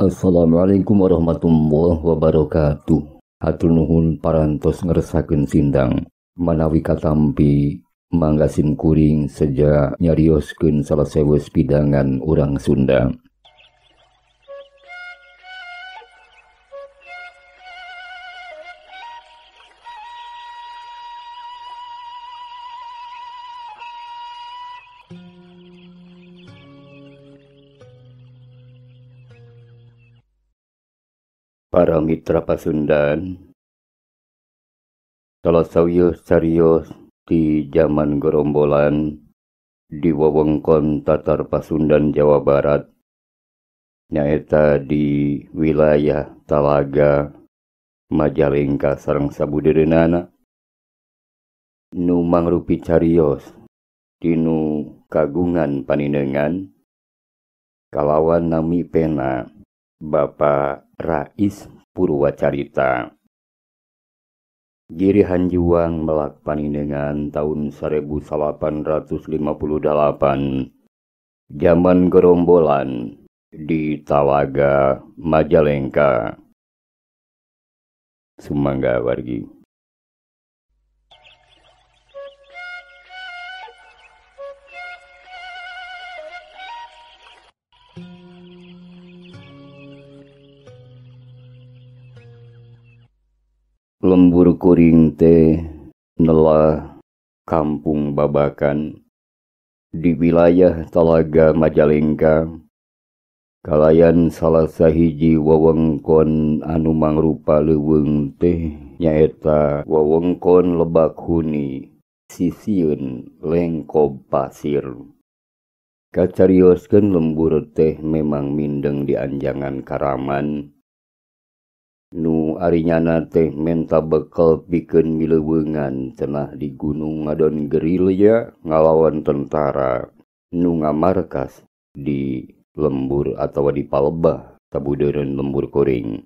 Assalamualaikum warahmatullahi wabarakatuh. Hatur nuhun parantos ngeresakeun sindang. Manawi katampi mangga sim kuring seja nyarioskeun salah sewes pidangan urang Sunda. Para mitra Pasundan, salah sawios carios di zaman gerombolan di wewengkon Tatar Pasundan Jawa Barat, nyaeta di wilayah Talaga Majalengka sareng sabudeureunana, nu mangrupi carios dinu kagungan paninengan kalawan nami pena Bapak Rais Purwacarita. Giri Hanjuang melak paninengan tahun 1858, zaman gerombolan di Talaga Majalengka. Sumangga wargi. Lembur kuring teh nelah kampung Babakan di wilayah Talaga Majalengka, kalayan salah sahiji wewengkon anu mangrupa leuweung teh nyaeta wewengkon Lebak Huni sisieun Lengkob Pasir. Kacarioskeun lembur teh memang mindeng di anjangan karaman nu arinyana teh menta bekal pikeun mileuweungan cenah di gunung ngadon gerilya ngalawan tentara nu ngamarkas di lembur atawa di palebah sabudeureun lembur kuring.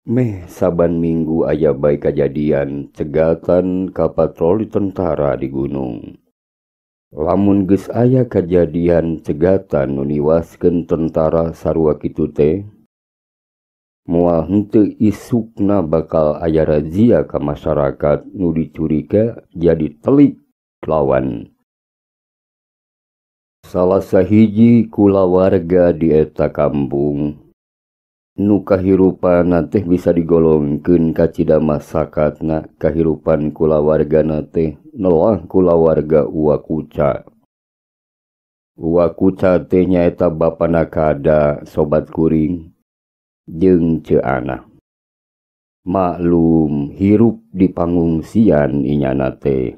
Meh saban minggu aya bae kajadian cegatan ka patroli tentara di gunung. Lamun geus aya kajadian cegatan nu niwaskeun tentara sarua kitu teh, moal henteu isukna bakal aya razia ka masyarakat nu dicuriga jadi telik lawan. Salah sahiji kulawarga di eta kampung nu kahirupanna teh bisa digolongkeun ka cida masakatna kahirupan kulawargana teh nelah kulawarga Uwa Kuca. Uwa Kuca teh nyaeta bapana kada sobat kuring jeung Ceu Ana. Maklum hirup di pangungsian inyana teh.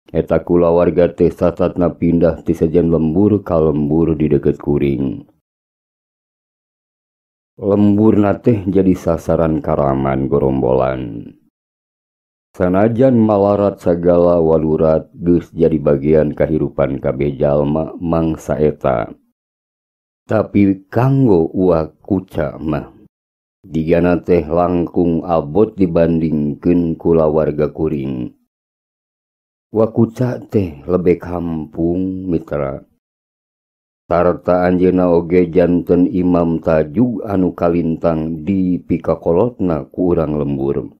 Eta kulawarga teh sasatna pindah ti sejen lembur ka lembur di deukeut kuring. Lemburna teh jadi sasaran karaman gorombolan. Sanajan malarat sagala walurat geus jadi bagian kahirupan kabeh jalma mangsa eta. Tapi kanggo Uwa Kuca mah digana teh langkung abot dibandingkeun kulawarga kuring. Uwa Kuca teh lebih kampung mitra. Sarta anjeunna oge janten imam tajug anu kalintang di pikakolotna ku urang lembur.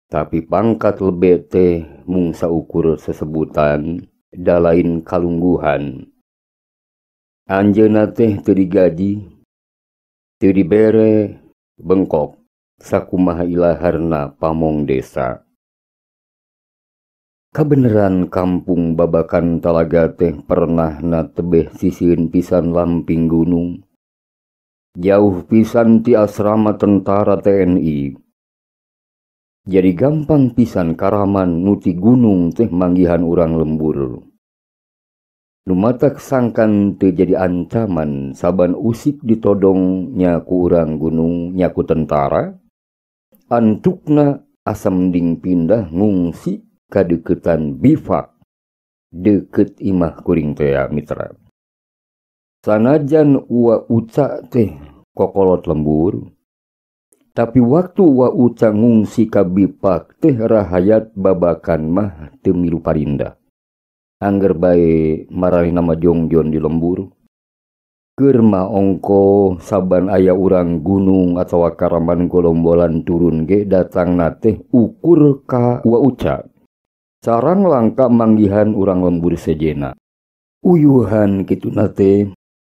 Tapi pangkat lebe teh mung saukur sesebutan da lain kalungguhan. Anjeunna teh teu digaji, teu dibere bengkok sakumaha ilaharna pamong desa. Kabeneran kampung Babakan Talaga teh pernahna tebeh sisieun pisan lamping gunung. Jauh pisan ti asrama tentara TNI. Jadi gampang pisan karaman nu ti gunung teh manggihan urang lembur. Nu matak sangkan teu jadi ancaman saban usik ditodong nya ku urang gunung nya ku tentara, antukna asa mending pindah ngungsi ka deuketan bivak deukeut imah kuring teh mitra. Sanajan Uwa Uca teh kokolot lembur, tapi waktu Uwa Uca ngungsi ka bivak teh rahayat Babakan mah teu milu parindah. Angger bae maranehna mah jongjon di lembur. Keur mah ongko saban aya urang gunung atawa karaman golombolan turun ge datangna teh ukur ka Wa Uca. Sarang langka manggihan urang lembur sejena. Uyuhan kituna teh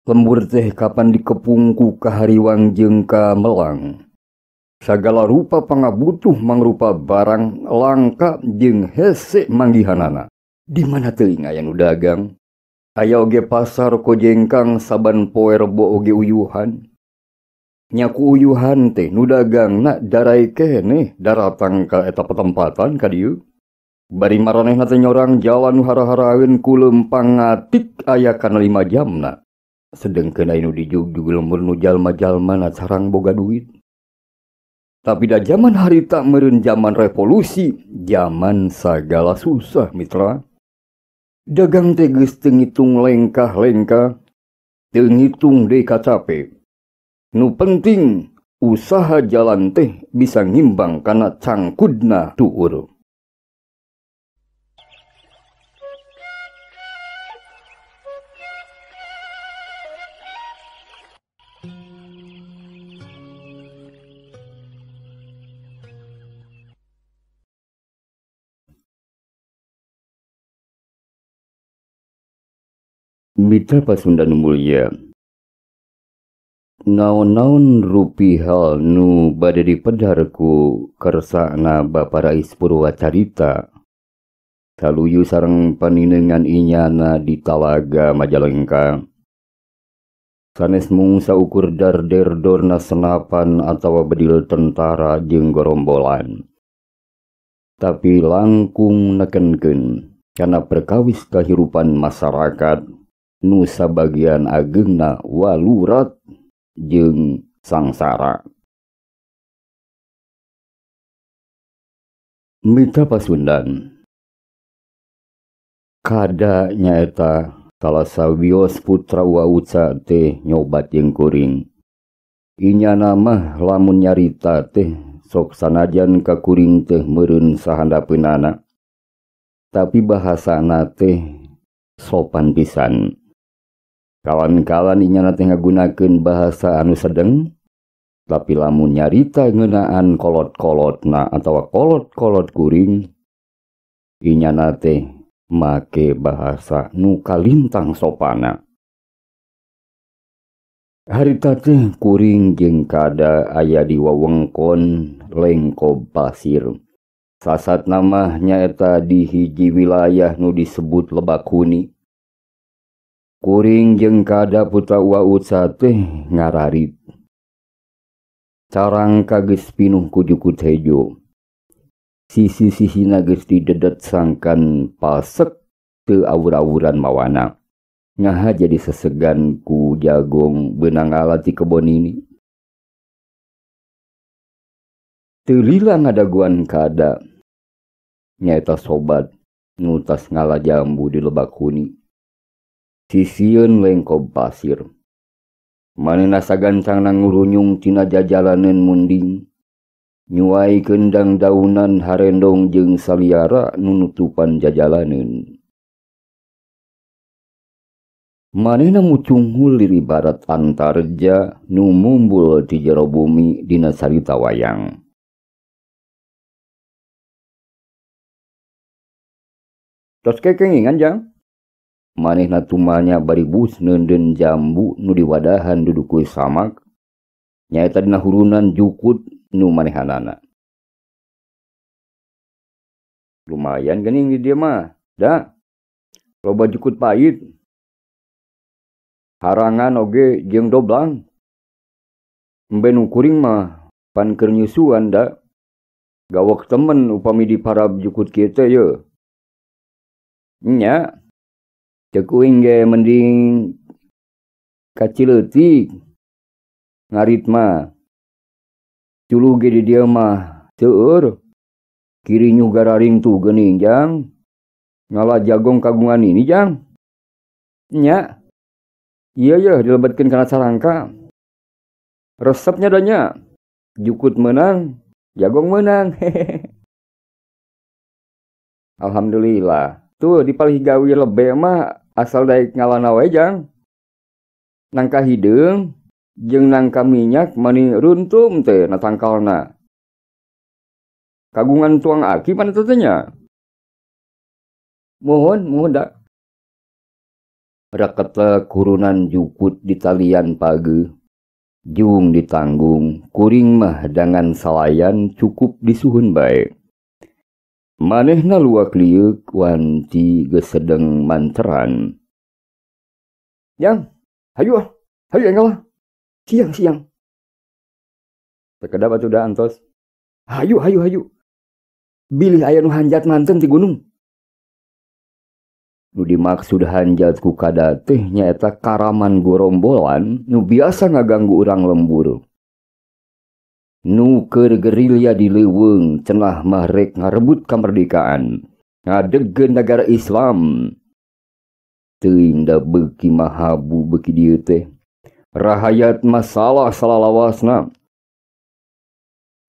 lembur teh kapan dikepung ku kahariwang jeung ka melang. Sagala rupa pangabutuh mangrupa barang langka jeung hese manggihanana. Di mana teuing aya nu dagang? Aya oge pasar kojengkang saban poe Rebo oge uyuhan. Nya ku uyuhan teh nu dagangna darai keneh daratang ka eta patempatan ka dieu. Bari maranehna teh nyorang jalan nu hara-haraeun ku leumpang ngatik aya kana 5 jamna. Sedengkeun aya nu dijugjug lembur nu jalma-jalmana sarang boga duit. Tapi da zaman harita meureun zaman revolusi, zaman sagala susah mitra. Dagang teh geus teu ngitung lengkah-lengkah, teu ngitung deui kacape. Nu penting usaha jalan teh bisa ngimbang kana cangkudna tuur. Mitra Pasundan Mulia, naon-naon rupi hal nu bade dipedhar ku kersana Bapa Rais Purwacarita saluyu sareng paninengan inyana di Talaga Majalengka. Sanes mung saukur darder-dorna senapan atawa bedil tentara jeung gorombolan, tapi langkung nekenkeun kana perkawis kahirupan masyarakat nu sabagian agengna walurat jeung sangsara. Mitra Pasundan, kada nyaeta salah sawios putra Wa Uca teh nyobat jeung kuring. Inyana mah lamun nyarita teh sok sanajan ka kuring teh meureun sahandapeunana, tapi bahasana teh sopan pisan. Kawan-kawan inyana teh ngagunakeun bahasa anu sedeng, tapi lamun nyarita ngeunaan kolot-kolotna atawa kolot-kolot kuring, inyana teh make bahasa nu kalintang sopana. Harita teh kuring jeung kada aya di wewengkon Lengkob Pasir. Sasat namah nyaeta di hiji wilayah nu disebut Lebak Huni. Kuring jeung kada putra Wa Uca teh ngararit. Carang kageus pinuh ku jukut hejo. Sisi-sisina geus didedet sangkan pasek teu awur-awuran mawana. Ngaha jadi sesegan ku jagong beunang ngala ti kebon ini. Teu lila ngadaguan kada nyaeta sobat nu tas ngala jambu di Lebak Huni. Sisieun Lengkob Pasir. Manehna sagancangna ngurunyung tina jajalaneun munding. Nyuai kendang daunan harendong jeung saliara nu nutupan jajalaneun. Manehna mucunghul liri barat Antarja nu mumbul ti jero bumi dina carita wayang. Tos kekengingan jang? Manehna tumanya bari bus neundeun jambu nu diwadahan dudukuy samak, nyaeta dina hurunan jukut nu manehanana. Lumayan geuning di dieu mah, da. Loba jukut pait. Harangan oge jeung doblang. Embe nu kuring mah pan keur nyusuan da. Gawok temen upami diparab jukut kieu teh ye. Nya. Ceuk uing ge mending kacileutik ngarit mah. Culu ge di dieu mah seueur. Kiri nyuh gararing tuh geuning jang. Ngala jagong kagungan ini jang. Nya. Iya ya dilebetkeun kana sarangka. Resepnya da nya. Jukut meunang, jagong meunang. Alhamdulillah. Tuh dipalih gawe lebe mah asal daek ngalana wae jang. Nangka hideung jeung nangka minyak mani runtum teh na tangkalna. Kagungan tuang aki mana teh nya? Mohon, mohon da. Raketa kurunan jukut di talian page. Jung ditanggung, kuring mah dangan salayan cukup disuhun bae. Manehna luak liuk wanci geus sedeng manteran. Yang, hayu ah, hayu enggal ah. Siang siang. Sakedap atuh da antos. Hayu hayu hayu. Bilih aya nu hanjat manten ti gunung. Nu dimaksud hanjat ku kada teh nyaeta karaman gorombolan nu biasa ngaganggu urang lembur. Nu keur gerilya di leuweung cenah mah rek ngarebut kamerdekaan, ngadegkeun negara Islam. Teuing da beuki mahabu beuki dieu teh. Rahayat masalah salalawasna.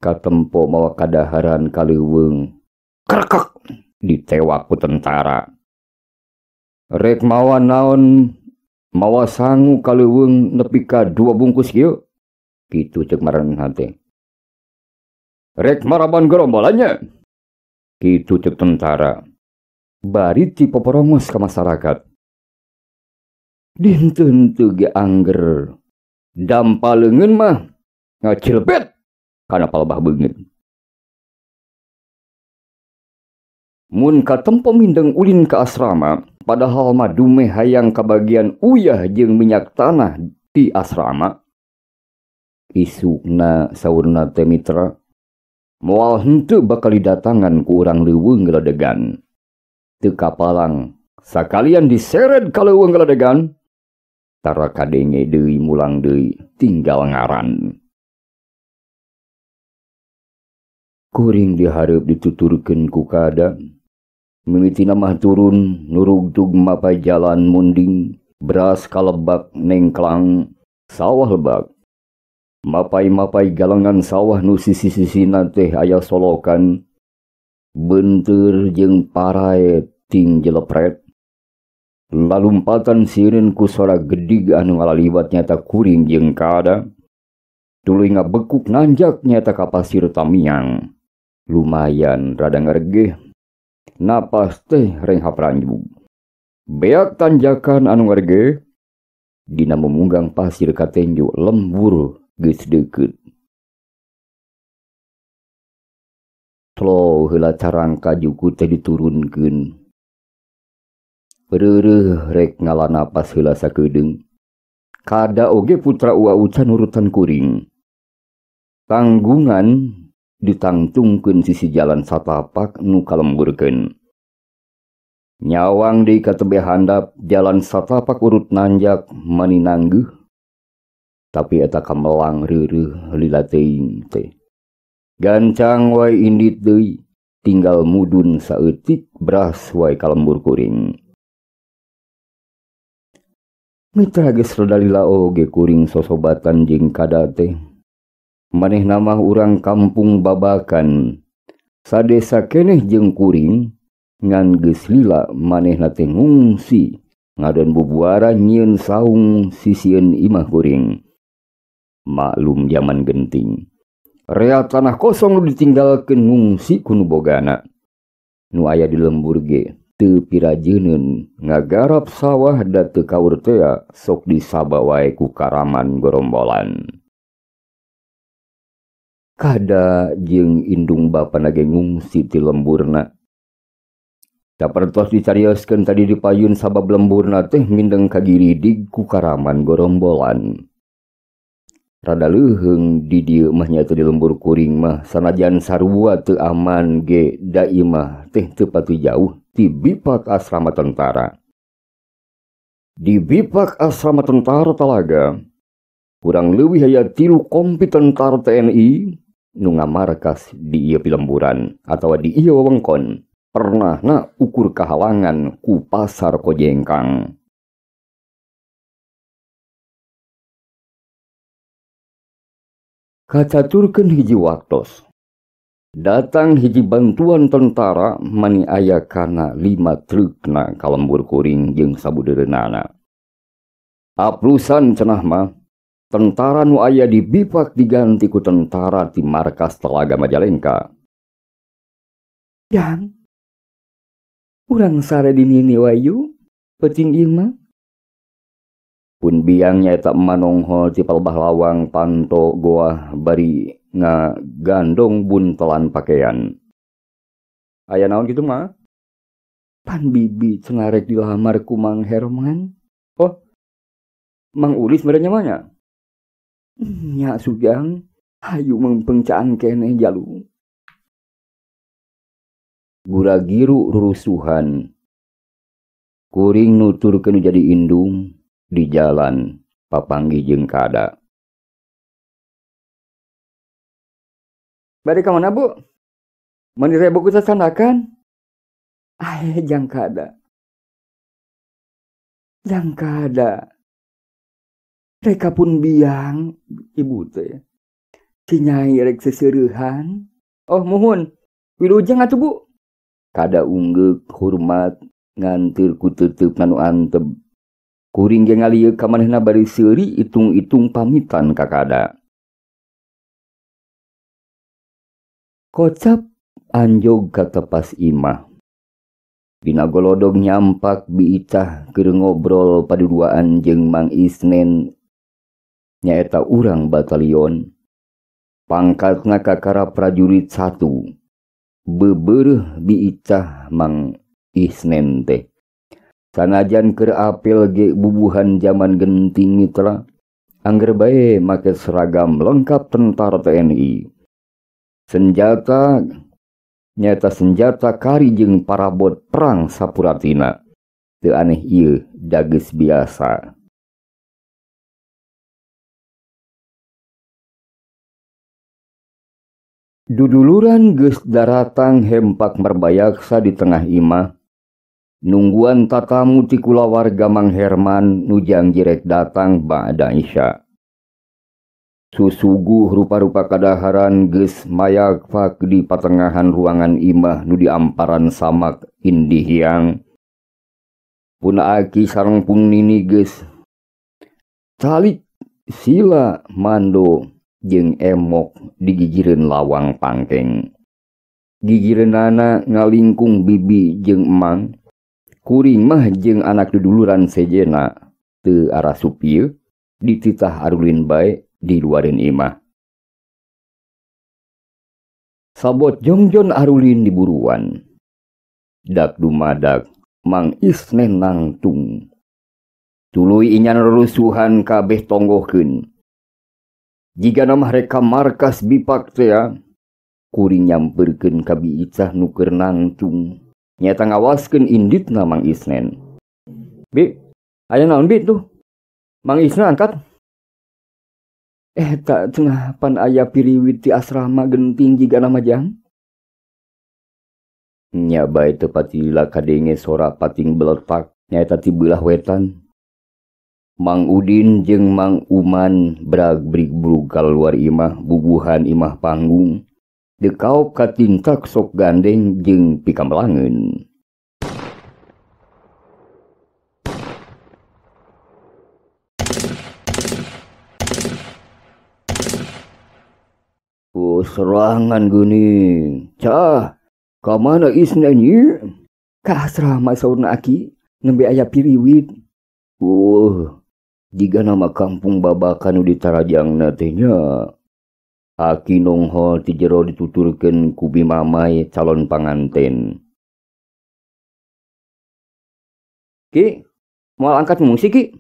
Katempo mawa kadaharan ka leuweung. Krekek ditewak ku tentara. Rek mawa naon mawa sangu ka leuweung nepi ka 2 bungkus kieu. Kitu ceuk maranehna teh. Rek maraban gerombolannya. Kitu ceuk tentara. Bari ti poporongos ka masyarakat. Dinten teu ge angger. Dampa leungeun mah ngacilpet kana palebah beungeut. Mun katempo mindeng ulin ka asrama, padahal mah dumeh hayang kabagian uyah jeung minyak tanah di asrama. Isukna saurna teh mitra, moal henteu bakal didatangan ku urang leuweung geledegan. Teu kapalang sakalian diseret ka leuweung geledegan. Tara kadenge deui mulang deui tinggal ngaran. Kuring dihareup dituturkeun ku kada. Mimitina mah turun nurugtug mapay jalan munding, beras kalebak nengklang, sawah lebak. Mapai-mapai galengan sawah nu sisi-sisina teh aya solokan, benteur jeung parae ting jelepret. Lalumpatan sireun ku sora gedig anu ngalaliwat nyata kuring jeung kada. Tuluy ngabekuk nanjak nyata ka pasir tamiang. Lumayan rada ngaregeh. Napas teh renghap ranjug. Beak tanjakan anu ngaregeh. Dina memunggang pasir katenjo lembur geus deukeut. Tlo heula carangka juku teh diturunkeun. Reureuh rek ngala napas heula sakedeung. Kada oge putra Ua Uca nurutan kuring. Tanggungan ditangtungkeun sisi jalan satapak nu kalemburkeun. Nyawang deui ka tebih handap jalan satapak urut nanjak mani nangguh. Tapi eta kamelang reureuh lila teuing teh. Gancang wae indit deui, tinggal mudun saeutik beras wae kalembur kuring. Mitra geus rada lila oge kuring sosobatan jeung kada teh. Manehna mah urang kampung Babakan. Sadesa keneh jeung kuring ngan geus lila manehna teh ngungsi ngadon bubuara nyieun saung sisieun imah kuring. Maklum zaman genting. Rea tanah kosong nu ditinggalkeun ngungsi ku nu bogana. Nu aya di lembur ge teu pirajeuneun ngagarap sawah da teu kaur tea sok disaba wae ku karaman gorombolan. Kada jeung indung bapana ge ngungsi ti lemburna. Sapertos dicarioskeun tadi di payun sabab lemburna teh mindeng kagiridig ku karaman gorombolan. Rada leuheung di dieu mah nya teh di lembur kuring mah sanajan sarua teu aman ge da imah teh teu pati jauh ti bipak asrama tentara. Di bipak asrama tentara Talaga kurang leuwih aya 3 kompi tentara TNI nu ngamarkas di ieu pilemburan atawa di ieu wewengkon. Pernahna ukur kahalangan ku pasar Kojengkang. Kacaturkeun hiji waktos. Datang hiji bantuan tentara mani aya kana 5 trukna ka lembur kuring jeung sabudeureunana. Aplusan cenah mah tentara nu aya di Bipak diganti ku tentara ti markas Telaga Majalengka. Jang, urang sare di nini wayu, peuting ieu mah. Pun biang nyaeta manonghol ti palebah lawang panto goah bari ngagandong buntelan pakaian. Aya naon kitu mah? Pan bibi cenah rek dilamar ku Mang Herman. Oh, Mang Ulis meureun nya mah nya? Nya Sujang, hayu mengpengcaan keneh jalu. Guragiru rurusuhan. Kuring nuturkeun jadi indung di jalan papanggih jeung kada. Bade ka mana, Bu? Mani rebo ku sasandakan. Aeh, jang kada. Jang kada. Reka pun biang ibu teh. Si nyai rek seuseurehan. Oh, muhun. Wilujeng atuh, Bu. Kada unggeuk hormat nganteur ku teuteupna nu anteb. Kuring ge ngalieuk ka manehna bari seuri itung-itung pamitan ka kada. Kocap anjog ka tepas imah. Dina golodog nyampak Bi Icah keur ngobrol paduduaan jeung Mang Isnen nyaeta urang batalion. Pangkatna kakara prajurit 1. Bebereuh Bi Icah Mang Isnen teh. Sanajan keur apel ge bubuhan jaman genting mitra, angger bae make seragam lengkap tentara TNI. Senjata nyata senjata kari jeung parabot perang sapuratina. Teu aneh ieu dageus biasa. Duduluran geus daratang hempak merbayaksa di tengah imah. Nungguan tatamu ti kulawarga Mang Herman nu janji rek datang ba'da Isya. Susuguh rupa-rupa kadaharan geus mayakfak di patengahan ruangan imah nu diamparan samak indi hiang. Pun aki sareng pun nini geus calik sila mando jeung emok digigireun lawang pangkeng. Gigireunana ngalingkung bibi jeung emang. Kuring mah jeung anak duduluran sejena teu arasup ieu dititah arulin bae di luareun imah. Sabot jongjon arulin di buruan. Dak dumadak Mang Isnen nangtung. Tuluy inyan rusuhan kabeh tonggohkeun. Jigana mah rek ka markas Bipak teh kuring nyamperkeun ka Bi Icah nu keur nangtung. Nyata ngawaskeun inditna Mang Isnen. Bi, aya naon bi tuh? Mang Isnen angkat. Eta cenah pan aya piriwit ti asrama genting jigana mah jang. Nya bae teu patila kadenge sora pating beletak nyaeta ti beulah wetan. Mang Udin jeung Mang Uman brag-brig brug kaluar imah bubuhan imah panggung. Dekaop katintak sok gandeng jeung pikamelangeun. Oh, serangan geuning. Cah, ka mana Isnen ieu? Ka asrama saurna aki, nembe aya piriwit. Oh, jiga nama kampung Babakan nu ditarajangna teh nya. Aki nonghol ti jero dituturkeun ku Bi Mamai calon panganten. Ki, moal angkat ngungsi ki?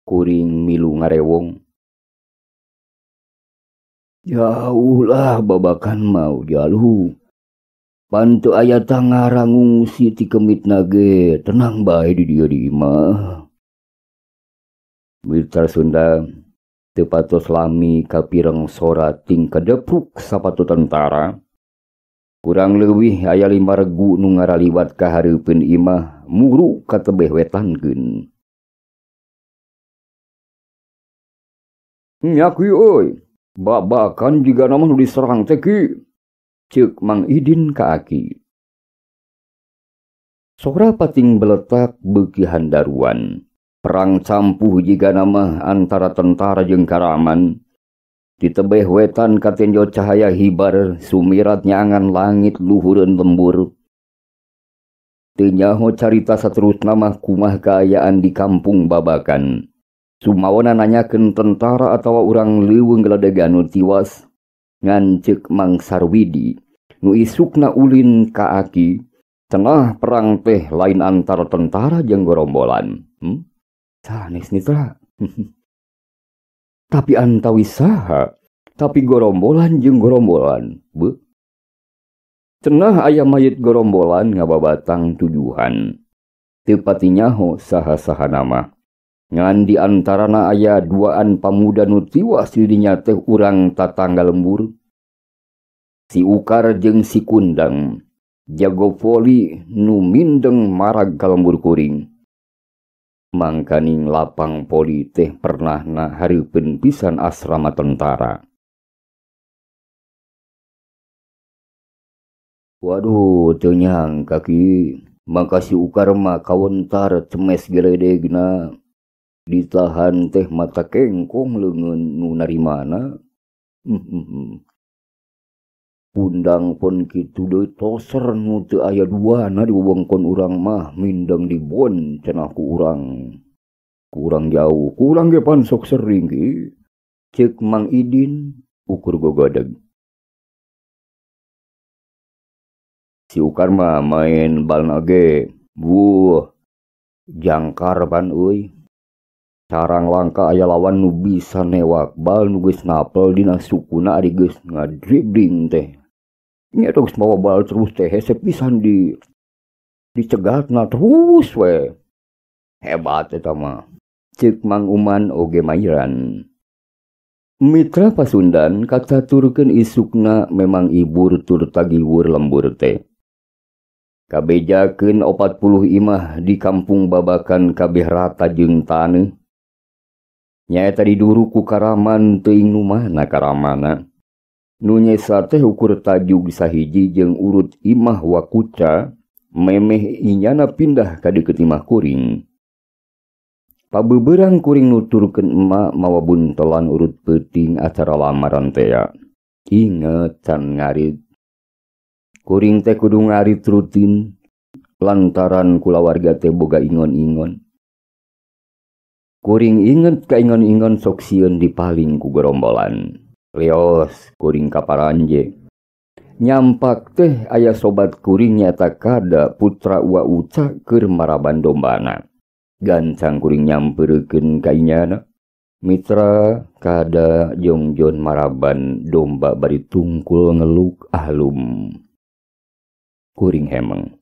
Kuring milu ngarewong. Jauh lah Babakan mau jaluh. Pan teu aya tangara ngungsi ti kemitna ge, tenang bae di dieu di imah. Mitra Sunda teu patos lami kapireng sora ting kadepruk sapatu tentara. Kurang leuwih aya 5 regu nu ngaraliwat ka hareupeun imah muru ka tebeh wetankeun. Nya ki euy, Babakan jigana mah nu diserang teh ki. Ceuk Mang Idin ka aki. Sora pating beletak beuki handaruan. Perang campuh jigana mah antara tentara jeung karaman. Di tebeh wetan katenjo cahaya hibar sumirat nyangan langit luhureun lembur. Teu nyaho carita saterusna mah kumaha kaayaan di kampung Babakan. Sumawana nanyakeun tentara atawa urang leuweung geledegan nu tiwas. Ngan ceuk Mang Sarwidi nu isukna ulin ka aki cenah perang teh lain antar tentara jeung gorombolan. Sanes nitra. Tapi antawis saha, tapi gorombolan jeung gorombolan. Beuh. Cenah aya mayit gorombolan ngababatang tujuhan. Teu pati nyaho saha-saha nama. Ngan di antarana aya duaan pamuda nu tiwas di dinya teh urang tatangga lembur. Si Ukar jeung si Kundang, jago voli nu mindeng marag ka lembur kuring. Mangkaning lapang poli teh pernahna hareupeun pisan asrama tentara. Waduh, teu nyangka ki, mangka si Ukar mah kawentar cemes geledegna. Ditahan teh mata kengkong leungeun nu narimana. Kundang pun kitu deui toser nu teu aya duana di wewengkon urang mah mindeng di bon cenah ku urang. Kurang jauh, kurang ge pan sok sering ki. Ceuk Mang Idin ukur gogodeg. Si Ukar mah main balna ge, wuh, jangkar pan euy. Carang langka aya lawan nu bisa newak bal nu geus napel dina sukuna ari geus ngadribling teh. Nya geus mawa bal terus teh hese pisan di dicegatna terus we. Hebat eta mah. Ceuk Mang Uman oge mairan. Mitra Pasundan kataturkeun isukna memang ibur tur tagiwur lembur teh. Kabejakeun 40 imah di kampung Babakan kabeh rata jeung taneuh. Nyaeta diduru ku karaman teuing nu mana karamana. Nu nyesa teh ukur tajug sahiji jeung urut imah wakuca memeh inyana pindah ka deukeut imah kuring. Pabeberang kuring nuturkeun emak mawa buntelan urut peuting acara lamaran tea. Inget can ngarit. Kuring teh kudu ngarit rutin lantaran kulawarga teh boga ingon-ingon. Kuring inget ka ingon-ingon sok sieun dipaling ku gerombolan. Leos kuring kaparanje. Nyampak teh aya sobat kuring nyata kada putra Wa Uca keur maraban dombana. Gancang kuring nyampeurekeun ka inyana. Mitra kada jongjon maraban domba bari tungkul ngeluk ahlum. Kuring hemeng.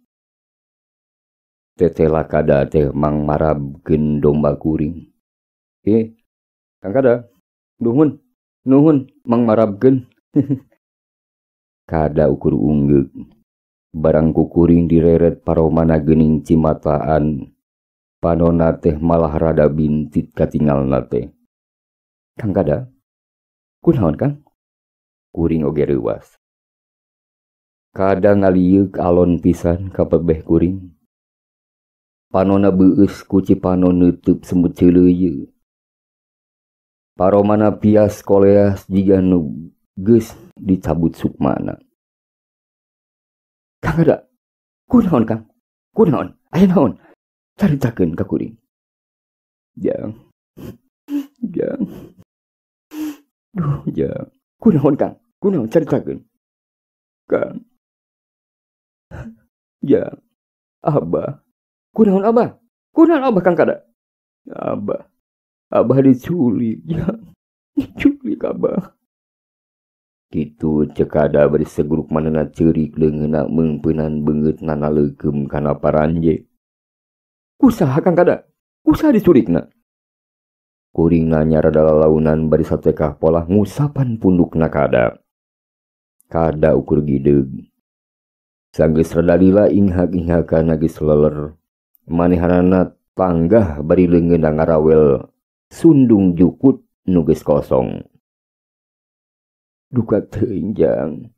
Tetela kada teh mang marabkeun domba kuring. Kang kada, nuhun, nuhun mang marabkeun. Kada ukur unggeuk. Barang ku kuring direret paromana geuning cimataan. Panona teh malah rada bintit katingalna teh. Kang kada, kunaon Kang? Kuring oge reuwas. Kada ngalieuk alon pisan ka pebeh kuring. Panona beueus ku cipanon neuteub semut ceuleuyeut. Paromana pias koleas jiga nu geus dicabut sukmana. Kang kada, kunaon Kang? Kunaon? Aya naon? Caritakeun ka kuring. Jang. Jang. Duh, jang. Kunaon Kang? Kunaon caritakeun? Kang. Jang. Abah. Kunaon Abah? Kunaon Abah Kang kada? Abah. Abah diculik, jang. Diculik Abah. Kitu cekada bari seguruk manana ceurik leungeunna meungpeunan beungeutna naleukeum kana paranje. Kusaha Kang kada? Kusaha diculikna? Kuring nanya rada lalaunan bari satekah polah ngusapan pundukna kada. Kada ukur gideug. Sanggeus rada lila inghak-inghakana geus leler. Manehanana tanggah bari leungeunna ngarawel sundung jukut nu geus kosong. Duka teuing jang.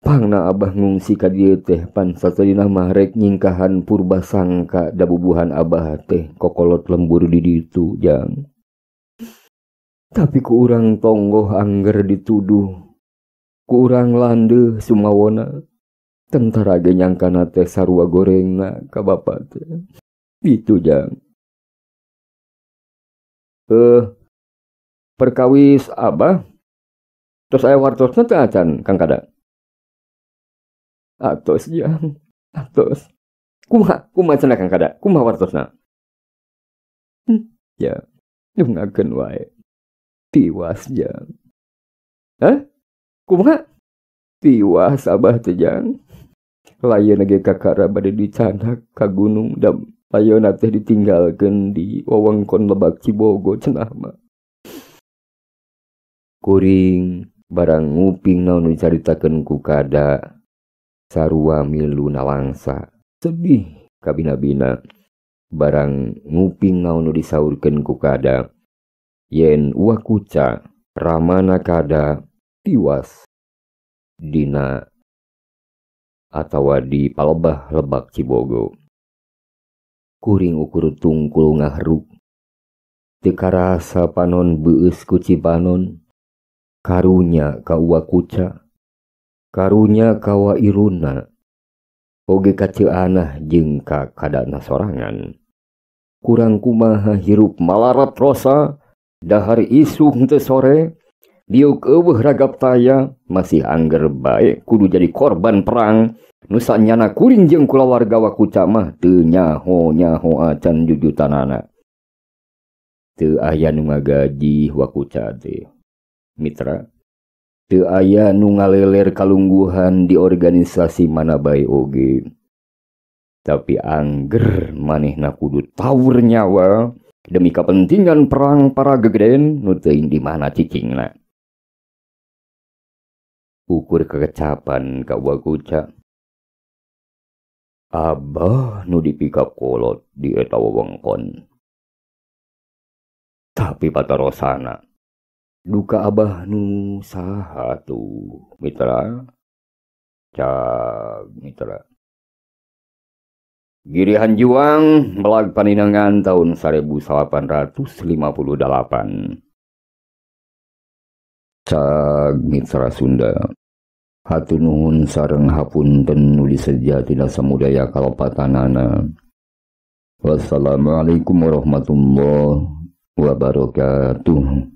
Pangna abah ngungsi ka dieu teh pan satadina mah rek nyingkahan purba sangka da bubuhan abah teh kokolot lembur di ditu jang. Tapi ku urang tonggoh angger dituduh, ku urang landeuh sumawona. Tentara ge nyangkana teh sarua gorengna ka bapa teh. Itu jang. Perkawis abah terus aya wartosna teh acan Kang Kada. Atos jang, atos. Kumaha, kumaha cenah Kang Kada? Kumaha wartosna? Ya, nyungakeun wae. Tiwas jang. Hah? Kumaha? Tiwas abah teh jang. Layeuna ge kakara bade dicandak ka gunung dam layeuna teh ditinggalkeun di wewengkon Lebak Cibogo cenah mah. Kuring barang nguping naon nu dicaritakeun ku Kada. Sarua milu nalangsa sedih kabina-bina barang nguping naon nu disaurkeun ku Kada yen Wa Kuca ramana Kada tiwas dina atawa di palebah Lebak Cibogo. Kuring ukur tungkul ngahruk teu karasa panon beueus ku Cipanon. Karunya ka Wa Kuca, karunya ka Wa Iruna, oge ka Ceu Anah jeung ka Kadana sorangan. Kurang kumaha hirup malarat rosa, dahar isuk teu sore, diuk eueuh ragap taya, masih angger bae kudu jadi korban perang. Nu sanyana kuring jeung kulawarga Wa Kuca mah teu nyaho-nyaho acan jujutanana. Teu aya nu ngagaji Wa Kuca teh, mitra. Teu aya nu ngaleler kalungguhan di organisasi mana bae oge. Tapi angger manehna kudu tawur nyawa demi kepentingan perang para gegeden nu teuing di mana cicingna. Ukur kekecapan ka Wa Kuca. Abah nu dipikap kolot di eta wewengkon. Tapi patarosana duka abah nu saha tuh mitra? Cag mitra. Giri Hanjuang melag paninangan tahun 1858. Cag mitra Sunda. Hatur nuhun sareng hapunten nu diseja tina samudaya kalepatanana. Wassalamualaikum warahmatullahi wabarakatuh.